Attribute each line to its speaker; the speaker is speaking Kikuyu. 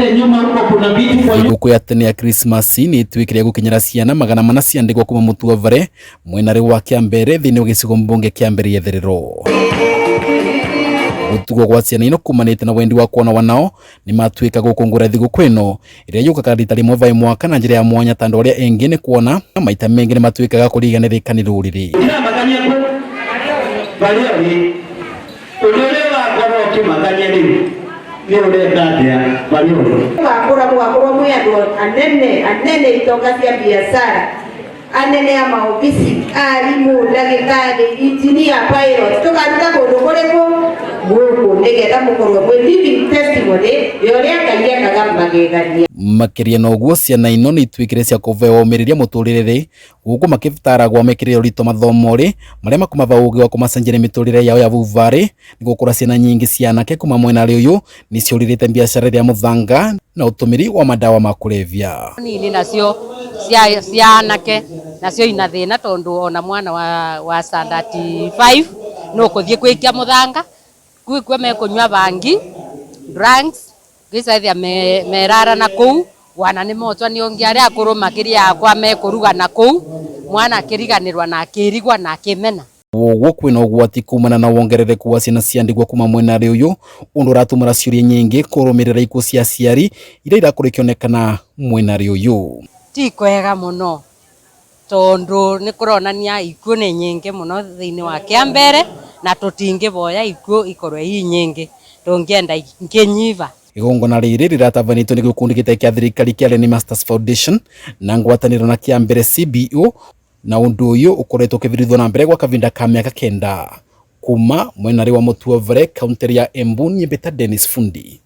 Speaker 1: Uende nyuma huko kuna vitu kwa nyumba.
Speaker 2: Thigũkũ ya tene ya Krismasi nĩ ĩtuĩkire ya gũkinyĩra ciana 400 cia ndigwa kuma Mũtuavare mwena rĩ wa Kĩambere thĩinĩ wa gĩcigo mbunge kĩa Mbere ya Itherero. Gũtugwo gwa ciana ino kumanĩte na wendi wa kuona wanao nĩ matuĩka gũkũngũra thigũkũ ĩno ĩrĩa yũkaga rita rĩmwe vaĩ mwaka na njĩra ya mwanya ta andũ arĩa ĩngĩ nĩ kuona maita mengĩ nĩ matuĩkaga kũriganĩrĩka nĩ rũrĩrĩ.
Speaker 1: Ndĩramakania kũ barĩa ũrĩ ũndũ ũrĩa wakorwo ũkĩmakania rĩu nĩ ũreka atĩa barĩa ũrĩ.
Speaker 3: Mũgakũra mũgakorwo mwĩ andũ anene anene itonga cia biacara anene a maofisi arimũ ndagĩtarĩ engineer pilot tũkaruta kũndũ kũrĩkũ gũkũ nĩgetha mũkorwo mwĩ living testimony ya ũrĩa Ngai ekaga magegania.
Speaker 2: Makĩria na ũguo ciana ino nĩ ituĩkire cia kũbewa ũmĩrĩria mũtũrĩre gũkũ makĩtaragwo mekĩrĩre ũritũ mathomo rĩ marĩa makũmaba ũgĩ wa kũmacenjeria mĩtũrĩre yao ya vuvarĩ nĩ gũkũra ciana nyingĩ cia anake kuma mwena rĩ ũyũ nĩ ciũrĩrĩte biacara ĩrĩa mũthanga na ũtũmĩri wa madawa ma kũrebia.
Speaker 4: Nini nacio cia cia anake nacio ina thina tondu ona mwana wa standard 5 no kuthie kwikia muthanga kwikwo mekunywa bangi drugs gicaithia merara na kuu wana ni motwa ni ungi aria akuru makiria akwa mekuruga na kuu mwana akiriganirwa na akirigwa na akimena.
Speaker 2: Woguo kwĩna ũgwati kumana na wongerereku wa ciana cia ndigwa kuma mwena rĩ ũyũ ũndũ ũratũmũra ciũria nyingĩ kũrũmĩrĩra ikuũ cia aciari iria irakorwo ikĩonekana mwena rĩ ũyũ.
Speaker 4: Ti kwega muno tondu ni kuronania ikuũ ni nyingi muno thiini wa Kiambere na tutingivoya ikuũ ikorwe i nyingi tungienda nkinyiva.
Speaker 2: Igongona rĩrĩ rĩratabanĩtio nĩ gĩkundi gĩtarĩ kĩa thirikari kĩa Lenny Masters Foundation na ngwatanĩro na Kĩambere CBO na ũndũ ũyũ ũkoretwo ũkĩbirithwo na mbere gwa kavinda ka mĩaka 9 kuma mwena rĩ wa Mũtuavare kaunti ya Embu. Niĩ mbĩta Dennis Fundi.